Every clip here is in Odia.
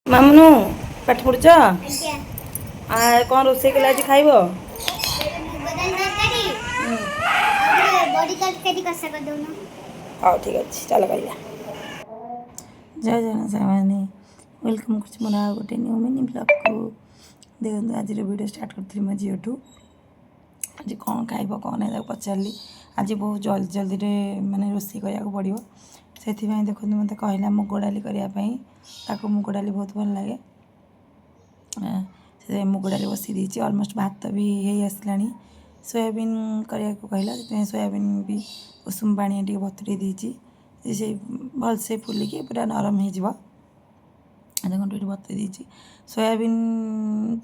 ମାମୁନୁ, ପାଠ ପଢୁଛ? ଆଜ୍ଞା। ଆ, କ'ଣ ରୋଷେଇ କଲେ ଆଜି ଖାଇବ? ମୁଗ ଡାଲି ତରକାରୀ ଆଉ ଗୋଟେ ବଡି ତରକାରୀ କଷା କରିଦଉନ। ହଉ, ଠିକ୍ ଅଛି, ଚାଲ କରିବା। ଜୟ ଜଗନ୍ନାଥ ସାଙ୍ଗମାନେ, welcome କରୁଛି ମୋର ଆଉ ଗୋଟେ ନ୍ୟୁ ମିନି ବ୍ଲଗ୍କୁ। ଦେଖନ୍ତୁ, ଆଜିର ଭିଡ଼ିଓ ଷ୍ଟାର୍ଟ କରିଥିଲି ମୋ ଝିଅଠୁ। ଆଜି କ'ଣ ଖାଇବ, କ'ଣ ନାହିଁ, ତାକୁ ପଚାରିଲି। ଆଜି ବହୁତ ଜଲ୍ଦି ଜଲ୍ଦିରେ ମାନେ ରୋଷେଇ କରିବାକୁ ପଡ଼ିବ, ସେଥିପାଇଁ ଦେଖନ୍ତୁ, ମୋତେ କହିଲା ମୁଗ ଡାଲି କରିବା ପାଇଁ। ତାକୁ ମୁଗ ଡାଲି ବହୁତ ଭଲ ଲାଗେ। ସେଥିପାଇଁ ମୁଗ ଡାଲି ବସେଇ ଦେଇଛି। ଅଲମୋଷ୍ଟ ଭାତ ବି ହେଇ ଆସିଲାଣି। ସୋୟାବିନ୍ କରିବାକୁ କହିଲା, ସେଥିପାଇଁ ସୋୟାବିନ୍ ବି ଉଷୁମ ପାଣି ଟିକେ ବତୁରେଇ ଦେଇଛି ଯେ ସେ ଭଲସେ ଫୁଲିକି ପୁରା ନରମ ହେଇଯିବ। ଦେଖନ୍ତୁ, ଏଠି ବତୁରେଇ ଦେଇଛି ସୋୟାବିନ୍।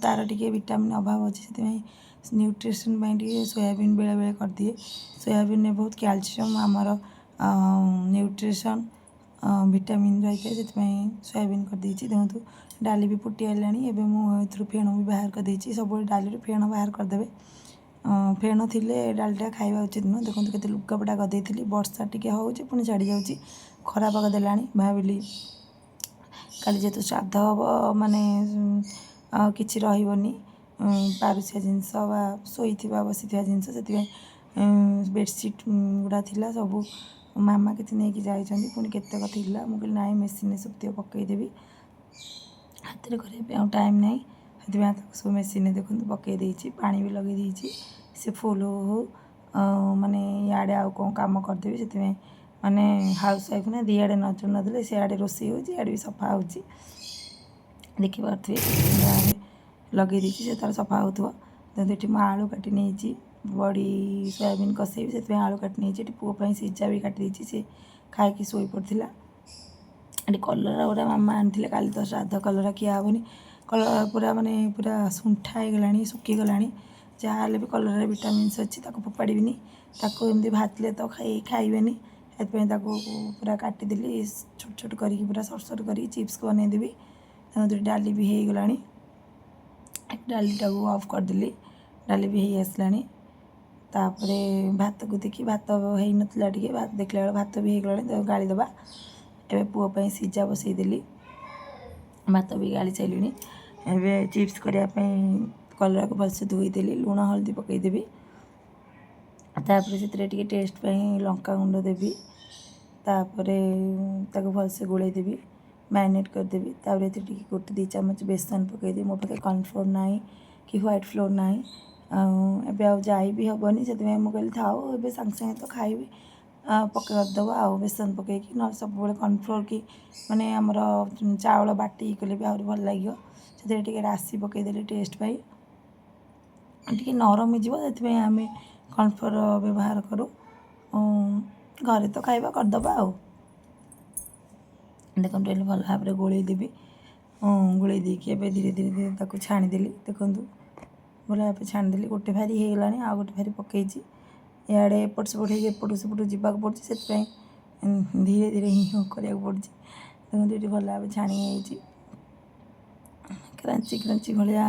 ତାର ଟିକେ ଭିଟାମିନ୍ ଅଭାବ ଅଛି, ସେଥିପାଇଁ ନ୍ୟୁଟ୍ରିସନ୍ ପାଇଁ ଟିକେ ସୋୟାବିନ୍ ବେଳେବେଳେ କରିଦିଏ। ସୋୟାବିନ୍ରେ ବହୁତ କ୍ୟାଲସିୟମ୍, ଆମର ନ୍ୟୁଟ୍ରିସନ୍, ଭିଟାମିନ୍ ରହିଥାଏ, ସେଥିପାଇଁ ସୋୟାବିନ୍ କରିଦେଇଛି। ଦେଖନ୍ତୁ, ଡାଲି ବି ଫୁଟି ଆଇଲାଣି। ଏବେ ମୁଁ ଏଥିରୁ ଫେଣ ବି ବାହାର କରିଦେଇଛି। ସବୁବେଳେ ଡାଲିରୁ ଫେଣ ବାହାର କରିଦେବେ। ଫେଣ ଥିଲେ ଡାଲିଟା ଖାଇବା ଉଚିତ ନୁହଁ। ଦେଖନ୍ତୁ, କେତେ ଲୁଗାପଟା ଗଦେଇଥିଲି। ବର୍ଷା ଟିକେ ହେଉଛି, ପୁଣି ଛାଡ଼ି ଯାଉଛି, ଖରା ପାଗ ଦେଲାଣି। ଭାବିଲି କାଲି ଯେହେତୁ ଶ୍ରାଦ୍ଧ ହେବ, ମାନେ ଆଉ କିଛି ରହିବନି ପାରୁସିଆ ଜିନିଷ ବା ଶୋଇଥିବା ବସିଥିବା ଜିନିଷ, ସେଥିପାଇଁ ବେଡ଼ସିଟ୍ ଗୁଡ଼ା ଥିଲା ସବୁ। ମାମା କିଛି ନେଇକି ଯାଇଛନ୍ତି, ପୁଣି କେତେକ ଥିଲା। ମୁଁ କହିଲି, ନାଇଁ, ମେସିନ୍ରେ ସବୁତିକ ପକାଇଦେବି, ହାତରେ କରିବା ପାଇଁ ଆଉ ଟାଇମ୍ ନାହିଁ। ସେଥିପାଇଁ ତାକୁ ସବୁ ମେସିନ୍ରେ ଦେଖନ୍ତୁ ପକାଇ ଦେଇଛି। ପାଣି ବି ଲଗାଇ ଦେଇଛି। ସେ ଫୁଲ୍ ହଉ ହଉ ମାନେ ଇଆଡ଼େ ଆଉ କ'ଣ କାମ କରିଦେବି। ସେଥିପାଇଁ ମାନେ ହାଉସ୍ ୱାଇଫ୍ ନା, ଦିଆଡ଼େ ନଜର ନଦେଲେ, ସିଆଡ଼େ ରୋଷେଇ ହେଉଛି, ଇଆଡ଼େ ବି ସଫା ହେଉଛି। ଦେଖିପାରୁଥିବେ, ଲଗେଇ ଦେଇଛି, ସେ ତାର ସଫା ହେଉଥିବ। ଦେଖନ୍ତୁ, ଏଠି ମୁଁ ଆଳୁ କାଟି ନେଇଛି। ବଡ଼ି ସୋୟାବିନ୍ କଷେଇବି, ସେଥିପାଇଁ ଆଳୁ କାଟି ନେଇଛି। ଏଠି ପୁଅ ପାଇଁ ସିଝା ବି କାଟି ଦେଇଛି, ସେ ଖାଇକି ଶୋଇ ପଡ଼ିଥିଲା। ଏଠି କଲରା ଗୁଡ଼ା ମାମା ଆଣିଥିଲେ, କାଲି ତ ଶ୍ରାଦ୍ଧ, କଲରା ଖିଆ ହେବନି। କଲରା ପୁରା ମାନେ ପୁରା ଶୁଣ୍ଠା ହେଇଗଲାଣି, ଶୁଖିଗଲାଣି। ଯାହା ହେଲେ ବି କଲରାରେ ଭିଟାମିନ୍ସ ଅଛି, ତାକୁ ଫୋପାଡ଼ିବିନି। ତାକୁ ଏମିତି ଭାଜିଲେ ତ ଖାଇବେନି, ସେଥିପାଇଁ ତାକୁ ପୁରା କାଟିଦେଲି ଛୋଟ ଛୋଟ କରିକି, ପୁରା ସରୁ ସରୁ କରିକି ଚିପ୍ସ ବନେଇଦେବି। ଦେଖନ୍ତୁ, ଡାଲି ବି ହେଇଗଲାଣି। ଡାଲିଟାକୁ ଅଫ୍ କରିଦେଲି। ଡାଲି ବି ହେଇ ଆସିଲାଣି। ତାପରେ ଭାତକୁ ଦେଖି, ଭାତ ହେଇନଥିଲା ଟିକେ, ଭାତ ଦେଖିଲା ବେଳେ ଭାତ ବି ହେଇଗଲାଣି, ତାକୁ ଗାଳିଦେବା। ଏବେ ପୁଅ ପାଇଁ ସିଝା ବସେଇଦେଲି। ଭାତ ବି ଗାଳି ସାରିଲିଣି। ଏବେ ଚିପ୍ସ କରିବା ପାଇଁ କଲରାକୁ ଭଲସେ ଧୋଇଦେଲି, ଲୁଣ ହଳଦୀ ପକାଇଦେବି। ତାପରେ ସେଥିରେ ଟିକେ ଟେଷ୍ଟ ପାଇଁ ଲଙ୍କା ଗୁଣ୍ଡ ଦେବି। ତାପରେ ତାକୁ ଭଲସେ ଗୋଳେଇ ଦେବି, ମ୍ୟାରିନେଟ୍ କରିଦେବି। ତାପରେ ଏଥିରେ ଟିକେ ଗୋଟେ ଦୁଇ ଚାମଚ ବେସନ ପକାଇଦେବି। ମୋ ପାଖରେ କର୍ଣ୍ଣଫ୍ଲୋର୍ ନାହିଁ କି ହ୍ୱାଇଟ୍ ଫ୍ଲୋର୍ ନାହିଁ, ଆଉ ଏବେ ଆଉ ଯାଇ ବି ହେବନି। ସେଥିପାଇଁ ମୁଁ କହିଲି, ଥାଉ, ଏବେ ସାଙ୍ଗେ ସାଙ୍ଗେ ତ ଖାଇବି, ପକେଇ ଦେବା ଆଉ ବେସନ ପକାଇକି। ନହେଲେ ସବୁବେଳେ କର୍ଣ୍ଣଫ୍ଲୋର୍ କି ମାନେ ଆମର ଚାଉଳ ବାଟିକି କଲେ ବି ଆହୁରି ଭଲ ଲାଗିବ। ସେଥିରେ ଟିକେ ରାଶି ପକାଇଦେଲି ଟେଷ୍ଟ ପାଇଁ। ଟିକେ ନରମ ହେଇଯିବ, ସେଥିପାଇଁ ଆମେ କର୍ଣ୍ଣଫ୍ଲୋର୍ ବ୍ୟବହାର କରୁ। ଘରେ ତ ଖାଇବା, କରିଦେବା ଆଉ। ଦେଖନ୍ତୁ, ଏଠି ଭଲ ଭାବରେ ଗୋଳେଇ ଦେବି। ଗୋଳେଇ ଦେଇକି ଏବେ ଧୀରେ ଧୀରେ ଧୀରେ ତାକୁ ଛାଣିଦେଲି। ଦେଖନ୍ତୁ, ଭଲ ଭାବରେ ଛାଣିଦେଲି। ଗୋଟେ ଭାରି ହେଇଗଲାଣି, ଆଉ ଗୋଟେ ଭାରି ପକାଇଛି। ଇଆଡ଼େ ଏପଟ ସେପଟ ହେଇକି ଏପଟୁ ସେପଟୁ ଯିବାକୁ ପଡ଼ୁଛି, ସେଥିପାଇଁ ଧୀରେ ଧୀରେ ହିଁ କରିବାକୁ ପଡ଼ୁଛି। ଦେଖନ୍ତୁ, ଏଠି ଭଲ ଭାବେ ଛାଣି ହେଇଯାଇଛି। କ୍ରଞ୍ଚି କ୍ରଞ୍ଚି ଭଳିଆ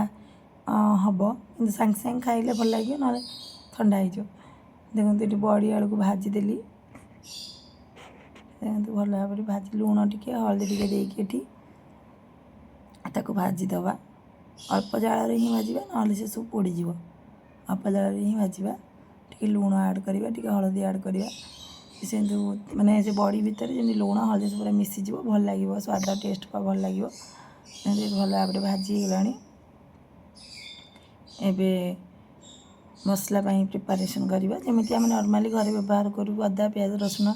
ହେବ, କିନ୍ତୁ ସାଙ୍ଗେ ସାଙ୍ଗେ ଖାଇଲେ ଭଲ ଲାଗିବ, ନହେଲେ ଥଣ୍ଡା ହେଇଯିବ। ଦେଖନ୍ତୁ, ଏଠି ବଡ଼ି ଆଳୁକୁ ଭାଜିଦେଲି। ଦେଖନ୍ତୁ, ଭଲ ଭାବରେ ଭାଜି, ଲୁଣ ଟିକେ ହଳଦୀ ଟିକେ ଦେଇକି ଏଠି ତାକୁ ଭାଜିଦେବା। ଅଳ୍ପ ଜାଳରେ ହିଁ ଭାଜିବା, ନହେଲେ ସେ ସବୁ ପୋଡ଼ିଯିବ। ଅଳ୍ପ ଜାଳରେ ହିଁ ଭାଜିବା। ଟିକେ ଲୁଣ ଆଡ଼୍ କରିବା, ଟିକେ ହଳଦୀ ଆଡ଼୍ କରିବା। ସେମିତି ମାନେ ସେ ବଡ଼ି ଭିତରେ ଯେମିତି ଲୁଣ ହଳଦୀ ସବୁ ପୁରା ମିଶିଯିବ, ଭଲ ଲାଗିବ, ସ୍ୱାଦ ଟେଷ୍ଟ ଭଲ ଲାଗିବ। ଏମିତି ଭଲ ଭାବରେ ଭାଜି ହେଇଗଲାଣି। ଏବେ ମସଲା ପାଇଁ ପ୍ରିପାରେସନ୍ କରିବା। ଯେମିତି ଆମେ ନର୍ମାଲି ଘରେ ବ୍ୟବହାର କରୁ ଅଦା, ପିଆଜ, ରସୁଣ,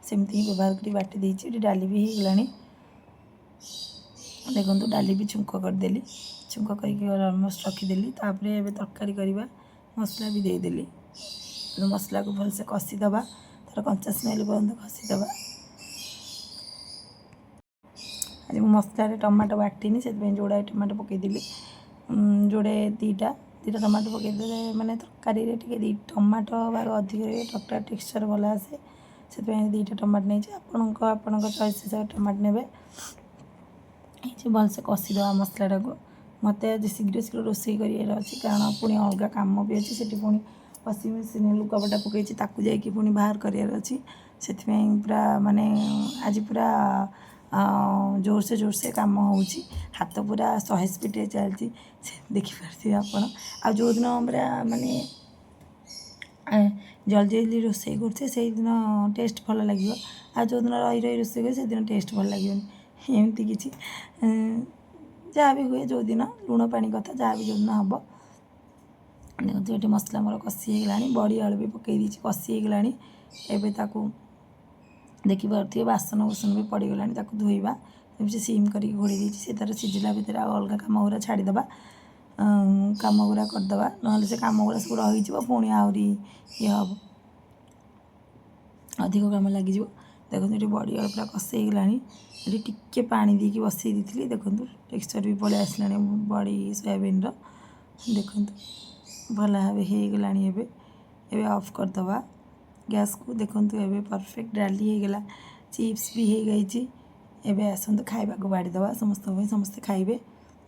ସେମିତି ହିଁ ବ୍ୟବହାର କରି ବାଟି ଦେଇଛି। ଏଠି ଡାଲି ବି ହେଇଗଲାଣି। ଦେଖନ୍ତୁ, ଡାଲି ବି ଛୁଙ୍କ କରିଦେଲି। ଛୁଙ୍କ କରିକି ଅଲମୋଷ୍ଟ ରଖିଦେଲି। ତାପରେ ଏବେ ତରକାରୀ କରିବା। ମସଲା ବି ଦେଇଦେଲି। ମସଲାକୁ ଭଲସେ କଷିଦେବା, ତା'ର କଞ୍ଚା ସ୍ମେଲ୍ ପର୍ଯ୍ୟନ୍ତ କଷିଦେବା। ଆଜି ମୁଁ ମସଲାରେ ଟମାଟୋ ବାଟିନି, ସେଥିପାଇଁ ଯୋଡ଼ାଏ ଟମାଟୋ ପକାଇଦେଲି, ଯୋଡ଼େ ଦୁଇଟା ଦୁଇଟା ଟମାଟୋ ପକାଇଦେଲେ, ମାନେ ତରକାରୀରେ ଟିକେ ଦୁଇ ଟମାଟୋ ଭାଗ ଅଧିକ ରହେ, ତରକାରୀ ଟେକ୍ସଚର୍ ଭଲ ଆସେ। ସେଥିପାଇଁ ଦୁଇଟା ଟମାଟୋ ନେଇଛି। ଆପଣଙ୍କ ଆପଣଙ୍କ ଚଏସ୍ ହିସାବରେ ଟମାଟୋ ନେବେ। ହେଇଛି, ଭଲସେ କଷିଦେବା ମସଲାଟାକୁ। ମୋତେ ଆଜି ଶୀଘ୍ର ଶୀଘ୍ର ରୋଷେଇ କରିବାର ଅଛି, କାରଣ ପୁଣି ଅଲଗା କାମ ବି ଅଛି। ସେଠି ପୁଣି ୱାସିଂ ମେସିନ୍ ଲୁଗାପଟା ପକାଇଛି, ତାକୁ ଯାଇକି ପୁଣି ବାହାର କରିବାର ଅଛି। ସେଥିପାଇଁ ପୁରା ମାନେ ଆଜି ପୁରା ଜୋରସେ ଜୋରସେ କାମ ହେଉଛି, ହାତ ପୁରା 100 ସ୍ପିଡ଼ରେ ଚାଲିଛି, ସେ ଦେଖିପାରୁଥିବେ ଆପଣ। ଆଉ ଯେଉଁଦିନ ପୁରା ମାନେ ଜଲ୍ଦି ଜଲ୍ଦି ରୋଷେଇ କରୁଥିବେ, ସେଇଦିନ ଟେଷ୍ଟ ଭଲ ଲାଗିବ, ଆଉ ଯେଉଁଦିନ ରହି ରହି ରୋଷେଇ କରିବେ, ସେଦିନ ଟେଷ୍ଟ ଭଲ ଲାଗିବନି। ଏମିତି କିଛି ଯାହା ବି ହୁଏ, ଯେଉଁଦିନ ଲୁଣ ପାଣି କଥା, ଯାହା ବି ଯେଉଁଦିନ ହେବ। ଦେଖନ୍ତୁ, ଏଠି ମସଲା ମୋର କଷି ହେଇଗଲାଣି, ବଡ଼ି ଆଳୁ ବି ପକାଇ ଦେଇଛି, କଷି ହେଇଗଲାଣି। ଏବେ ତାକୁ ଦେଖିପାରୁଥିବେ, ବାସନ କୁସନ ବି ପଡ଼ିଗଲାଣି, ତାକୁ ଧୋଇବା। ଏମିତି ସିମ୍ କରିକି ଘୋଡ଼େଇ ଦେଇଛି, ସେ ତା'ର ସିଝିଲା ଭିତରେ ଆଉ ଅଲଗା କାମ ଗୁଡ଼ା ଛାଡ଼ିଦେବା, କାମ ଗୁଡ଼ା କରିଦେବା, ନହେଲେ ସେ କାମ ଗୁଡ଼ା ସବୁ ରହିଯିବ, ପୁଣି ଆହୁରି ଇଏ ହେବ, ଅଧିକ କାମ ଲାଗିଯିବ। ଦେଖନ୍ତୁ, ଏଠି ବଡ଼ି ଆଳୁ ପୁରା କଷି ହେଇଗଲାଣି। ଏଠି ଟିକେ ପାଣି ଦେଇକି ବସେଇ ଦେଇଥିଲି। ଦେଖନ୍ତୁ, ଟେକ୍ସଚର୍ ବି ପଳେଇ ଆସିଲାଣି ବଡ଼ି ସୋୟାବିନ୍ର। ଦେଖନ୍ତୁ, ଭଲ ଭାବେ ହେଇଗଲାଣି ଏବେ। ଏବେ ଅଫ୍ କରିଦେବା ଗ୍ୟାସ୍କୁ। ଦେଖନ୍ତୁ, ଏବେ ପରଫେକ୍ଟ ଡାଲି ହେଇଗଲା, ଚିପ୍ସ ବି ହେଇଯାଇଛି। ଏବେ ଆସନ୍ତୁ, ଖାଇବାକୁ ବାଢ଼ିଦେବା ସମସ୍ତଙ୍କ ପାଇଁ, ସମସ୍ତେ ଖାଇବେ।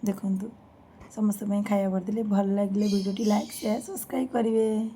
ଦେଖନ୍ତୁ, ସମସ୍ତଙ୍କ ପାଇଁ ଖାଇବା ବାଢ଼ିଦେଲେ। ଭଲ ଲାଗିଲେ ଭିଡ଼ିଓଟି ଲାଇକ୍, ସେୟାର, ସବସ୍କ୍ରାଇବ୍ କରିବେ।